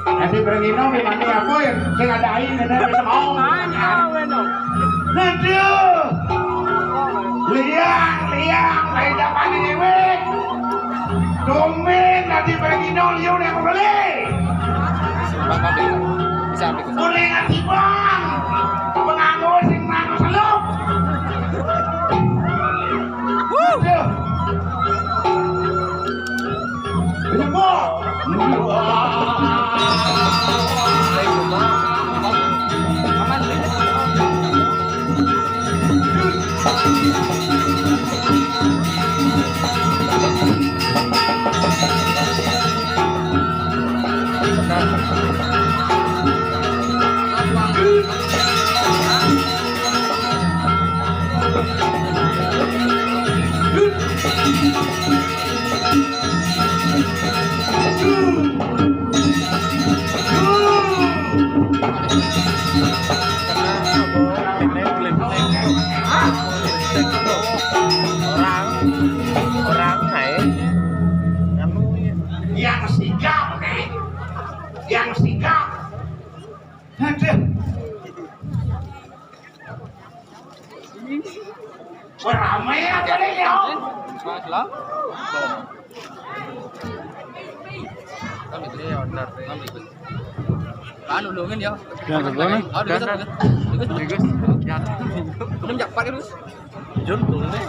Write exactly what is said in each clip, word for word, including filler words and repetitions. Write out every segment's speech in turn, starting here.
Nanti berengino di mana apa ya? Sing ada air, ada air mau. Mana, mana? Aduh. Liang, liang, ayo dapat ini, weh. Domen nanti berengino liu yang beli. Bisa ambil. Boleh ngasih bang. Penganggur sing mangan seluk. Aduh. Orang, orang naik, anu, yang sigap, nih. Yang sigap. Aduh. Wah, rame aja nih, ya. Mas, lah. Kan itu ya, benar. Kan itu. Kan ulungin ya. Ya, betul, nih. Oh, digas, digas. Digas. Digas. Ya. Belum cepat, terus. Jun, turun deh.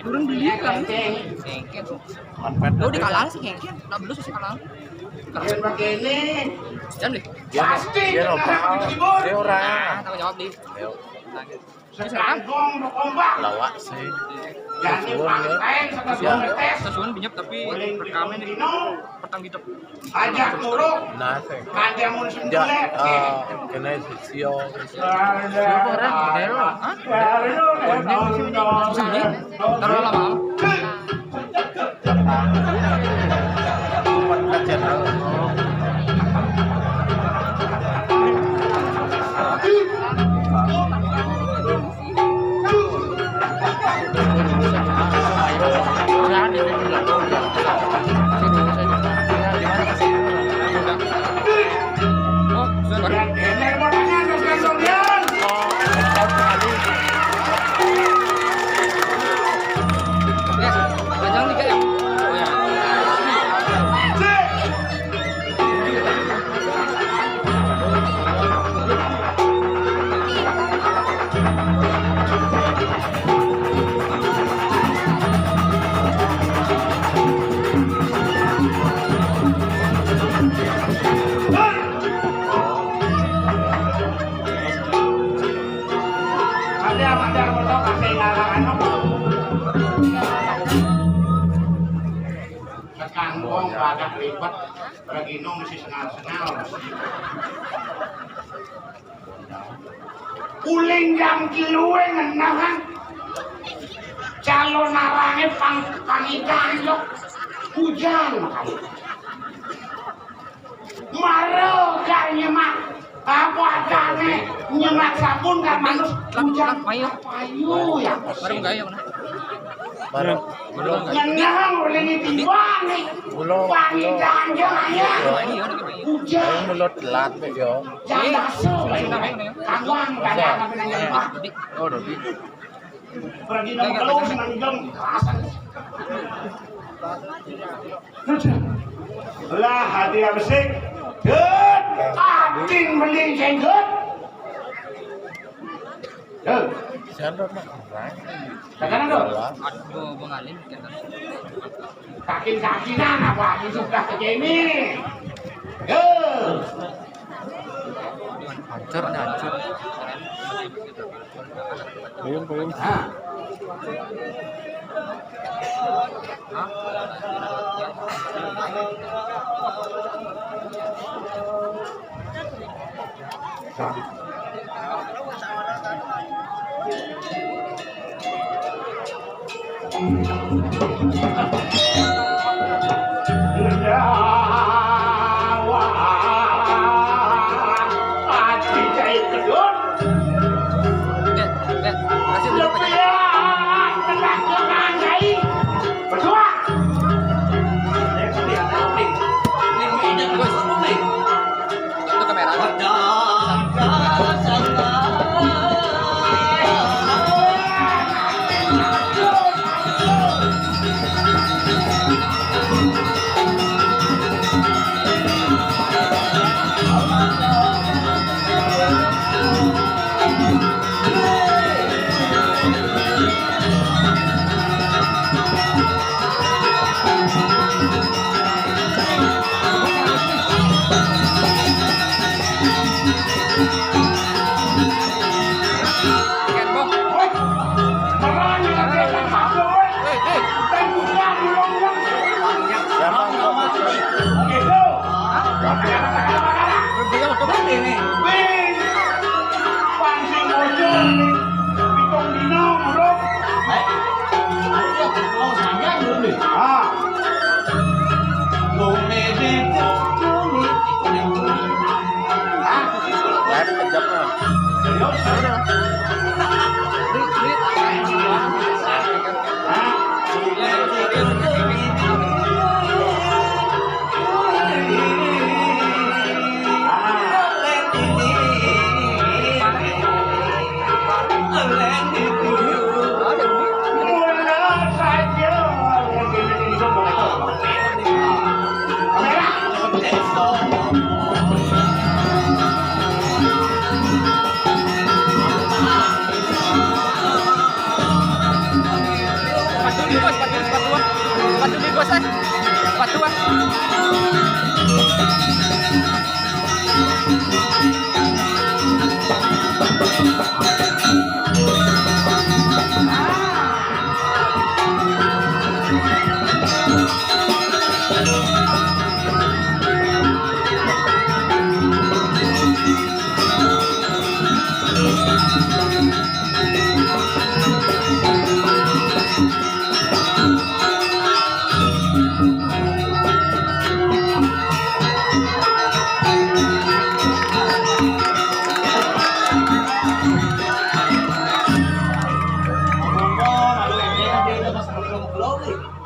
Turun dulu kan. Sengket. Lo di kalang sih, sengket. Nah, belum sih kalang. Yang begini. Jam deh. Pasti dia kena lupa. Dia orang. Nah, tanggung jawab, deh. Ayo. Sekarang gong mau ombak. Lawak sih. Jadi suwun, ya. Paling sama suwun ngetes. Suwun pinjep tapi rekaman ini petang gitu. Ajak turuk. Nah, sih. Kanjamun ya, sendulek. Eh, kena sisio. Siapa orang? Hah? Ini? Taruh lama. Sekangkong pada ribet, regino mesti sengal-sengal. Uling jam kiluwe ngenah, kan? Calon narange pang-, pangidan, yo. Hujan, makanya. Maro gak nyemak. Apa adane nyemak sabun kan manus hujan. Payu. Payu ya. Baru gak ya, mana? Baru. Ngenang oleh ini tiwang nih. Belum. Wangi belum. Ganjang aja. Iya, iya, iya. Hujan. Mulut telat, yo. Jangan masuk. Kangguan, kagak apa-apa. Oh, Dodi. Pergi nang kalau senang jam kerasan. Lah, hati yang besik. Dut, ating mending jenggot. Dut. Siapa, Pak? Katakan, Dut. Aduh, Bang Alim, kita. Kakin-kakinan apa ini sudah begini. Dut. Hancur, ini hancur. Puyung, puyung.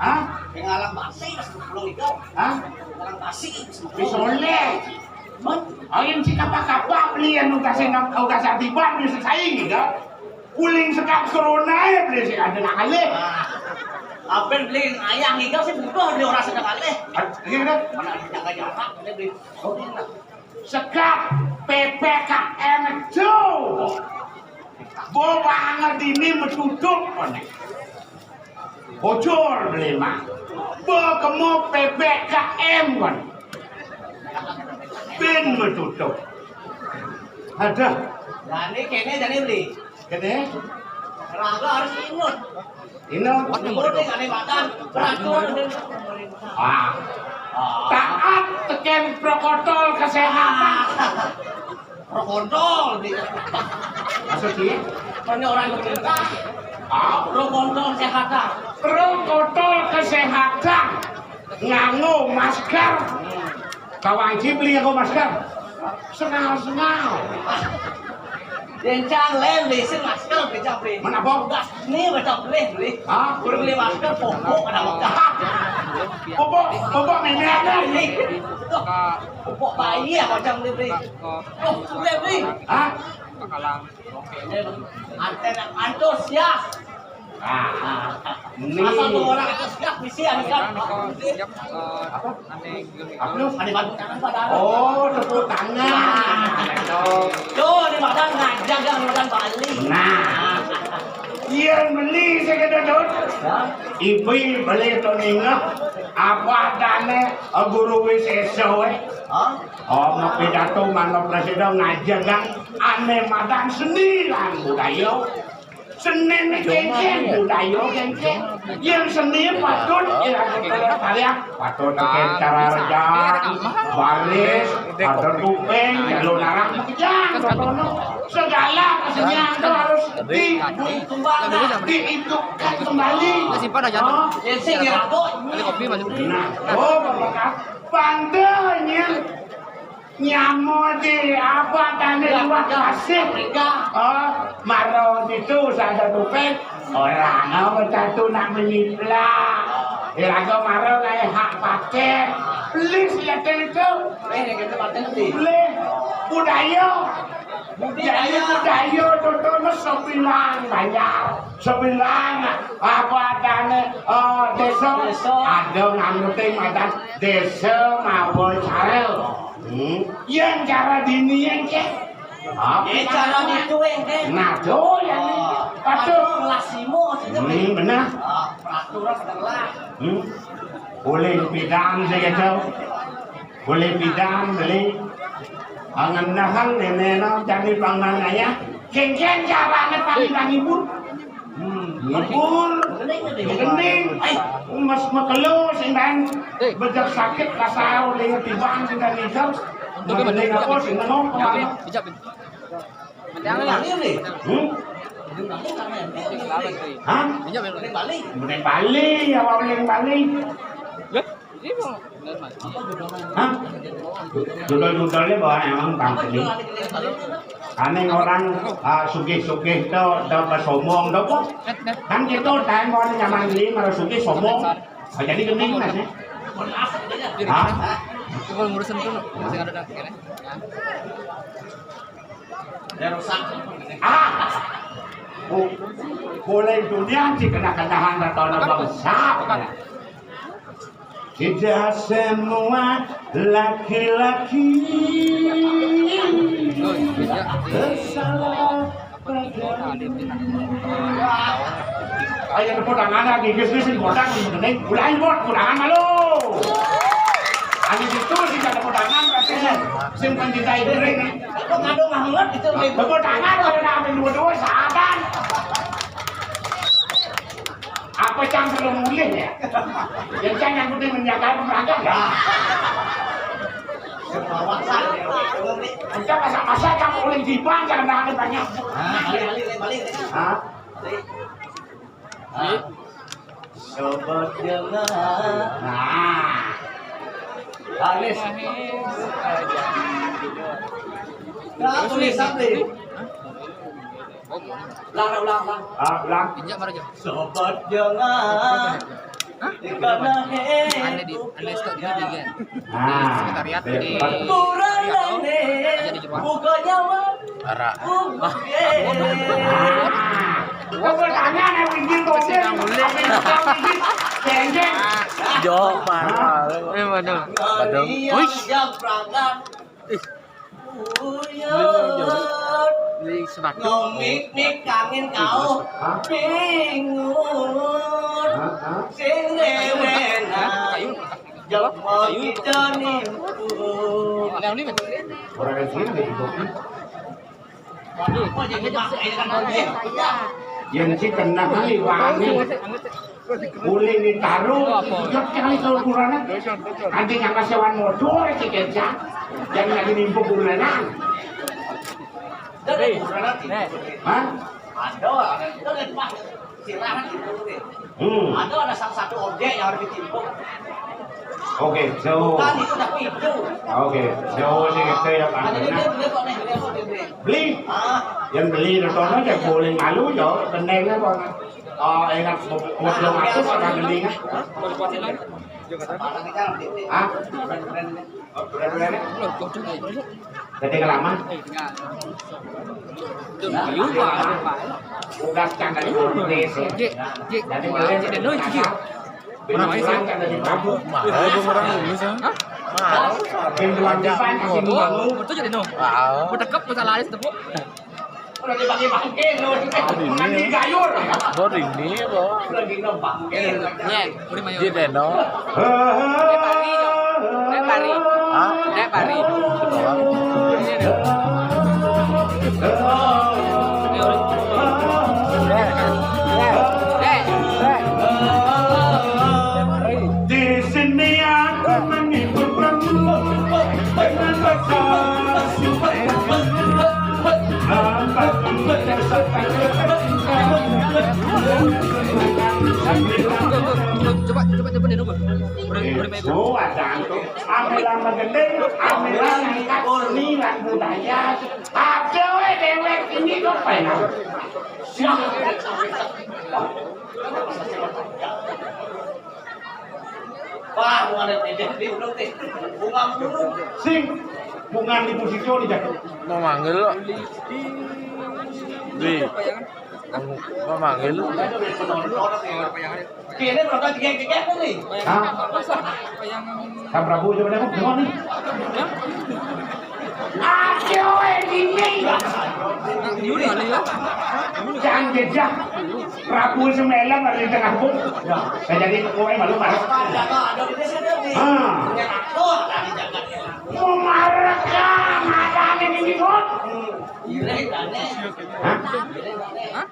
Hah? Pengalam basi, hah? Pengalam basi. Disoleh. Ayo, si kapa-kapa beli anu kasih nak, kau kasih tiban bisa saing, ya. Uling sekap corona ya beli si ada nak alih. Apa beli ayah ngiga sih butuh beli orang sedang alih. Iya kan? Mana ada jaga jarak, dia beli. Oh. Sekap P P K M itu. Bo banget ini metutup, mana? Bocor beli mah. Bo kemo P P K M, kan. Ben metutup. Ada. Jani kene jani beli. Kene? Raga harus inut. Inut. Inut nih, kane makan. Peraturan dari pemerintah. Ah. Taat teken protokol kesehatan. Protokol nih. Maksudnya? Ini orang pemerintah. Ah. Protokol kesehatan. Protokol kesehatan. Nganggo masker. Kawan Cipli nganggo masker. Sengal-sengal. Dencang lem, lesin masker, beca beli. Mana, Bok? Gas, ini beca beli, beli. Hah? Udah beli masker, popok ada bekas. Popok, popok nenek ada. Beli. Tuh, popok bayi ya, macam beli, beli. Tuh, beli, beli. Hah? Antena antusias. Ah, ini. Asal tuh orang itu siap misi, anu kan. Apa? Ada bantu tangan padahal. Oh, tepuk tangan. Tuh, di Padang ngajak, di Padang Bali. Nah. Iya, beli saya kata, Dut. Ibu beli to ningeh. Apa adane, eh, Guru Wiseso, eh? Hah? Oh, mau pidato, mana presiden ngajak, kan? Ane madan seni lan budaya. Seni ni kenceng, budaya kenceng. Yang seni patut, ya, patut karya, patut bikin cara rejang, baris, patut kuping, ya, lo larang makejang, contohnya. Segala kesenian itu harus di, dihidupkan kembali. Simpan aja. Oh. Nah, oh, Bapak, pantainya. Nyamuk di apa tane luwak kasih. Oh, maro itu sada tupet. Orang apa satu nak menyiplak. Iraga maro kayak hak paten. Please ya itu. Eh, kita paten sih. Boleh. Budaya. Jadi budaya itu sebilang banyak. Sebilang apa adane, eh, desa. Desa. Ada nganuté madan desa mawa cara. Hmm. Yang cara dini yang ke. Apa? Eh, cara itu, eh, eh. Nah, tuh yang ini. Oh, aduh. Aduh, ngelasimo, maksudnya, hmm, benar. Ah, peraturan adalah. Hmm. Boleh pidan sih gitu. Boleh pidan, boleh. Angen-angen nenek no, jadi pangan ayah. Kengkeng carane paling ngibur. Hmm, ngibur. Gending. Mas makelo sing dan bejak sakit kasau dengan tiban sing dan hijau. Gending apa sing ngomong kemana? Hmm? Hah? Balik. Balik, awak balik. Hah? Judul-judulnya bahwa emang bangsa ini. Aneh orang, ah, sugih-sugih to, do sombong do kok. Kan gitu, time orang nyaman beli, malah sugih sombong. Ah, jadi gending, Mas, ya? Hah? Itu kalau ngurusin tuh, masih ada dah, kayaknya. Ah! Bo-, boleh dunia sih kena-kenahan rata-rata bangsa. Tidak semua laki-laki bersalah pada. Ayo tepuk tangan lagi, guys, guys, ini botak nih, nih, mulai bot, tangan malu. Hanya itu sih ada tepuk tangan, pasti sih, sing pencinta itu nih. Kok ngadu banget itu, nih? Tepuk tangan, kalau nak ambil dua-dua, sahabat. Apa cang belum mulih ya? Yang cang yang penting menjaga beragam ya. Dipan jangan ada banyak. Ah, balik, balik, balik. Hah? Balik. Ah. Sobat Jalan. Nah. Anis. Nah, tulis sampai. Ulang, ulang, ulang. Ah, ulang. Injak baru aja. Sobat Jalan. Hah? Aneh di, aneh stok di dia kan. Nah, sekretariat di kurang aneh. Aja di Jerman. Bukannya mah. Arah. Bukan. Kau bertanya, ada izin kau izin. Apa yang kau izin? Jeng, jeng. Jo, parah. Eh, mana? Padahal. Wih. Uyut. Ini sebatik. Ngomik-mik kangin kau. Hah? Bingung. Hah? Hah? Sing rewenan. Jok mau kita nipu. Orang yang sini ada di kopi. Yang si kena kali wangi. Boleh ditaruh, jok kali kalau kurangnya. Nanti yang kasihan modal si kerja. Yang lagi nimpuk bulanan. Hei, nih. Hah? Ada, ada, ada, Pak. Silakan itu, deh. Hmm. Ada, ada salah satu objek yang harus ditimbuk. Oke, so. Bukan itu, tapi itu. Oke, so ini kita ya, Pak. Ada dia, dia, dia kok nih, dia kok nih, nih. Beli. Ah. Yang beli nonton aja boleh malu ya, kendengnya kok. Oh, enak, mau, mau belum aku sama beli, kan? Hah? Hah? Jadi kelamaan. Tugas kan dari Indonesia. Jadi kalian Deno itu dia. Orang Malaysia. Mahal dong orang Indonesia. Hah? Mahal. Pintuan depan kasih dulu. Betul jadi no. Mahal. Bertekep masalah itu tepuk. Udah dibagi-bagi lu. Bukan digayur. Boring nih, Bos. Udah dibagi. Nih, udah mayo. Dia Deno. Dia Pari, Jo. Dia Pari. Hah? Dia Pari. Di bawah. Ini nih. Ini, udah. Nih. Di sini aku menghibur kamu dengan bahasa Coba, coba telepon Deno, Bang. Udah, udah main. Itu ada tuh. Ambil lama gede, ambil lama ikat, ini budaya. Ada we dewek ini kok pengen. Siap. Wah, bunga dari P D di ulung nih. Bunga mulu. Sing, bunga di posisi ini, Jak. Mau manggil lo. Di. Mau, mau manggil lo. Kene berapa tiga tiga nih? Hah? Kan Prabu coba dapat bunga nih. Ayo, eh, ini. Yuri, Yuri, ya. Jangan jejak. Prabu Semelang ada di tengah bung. Nah, jadi pokoknya malu marah. Ah. Mau marah kan? Ada ini, Bos. Hah? Hah?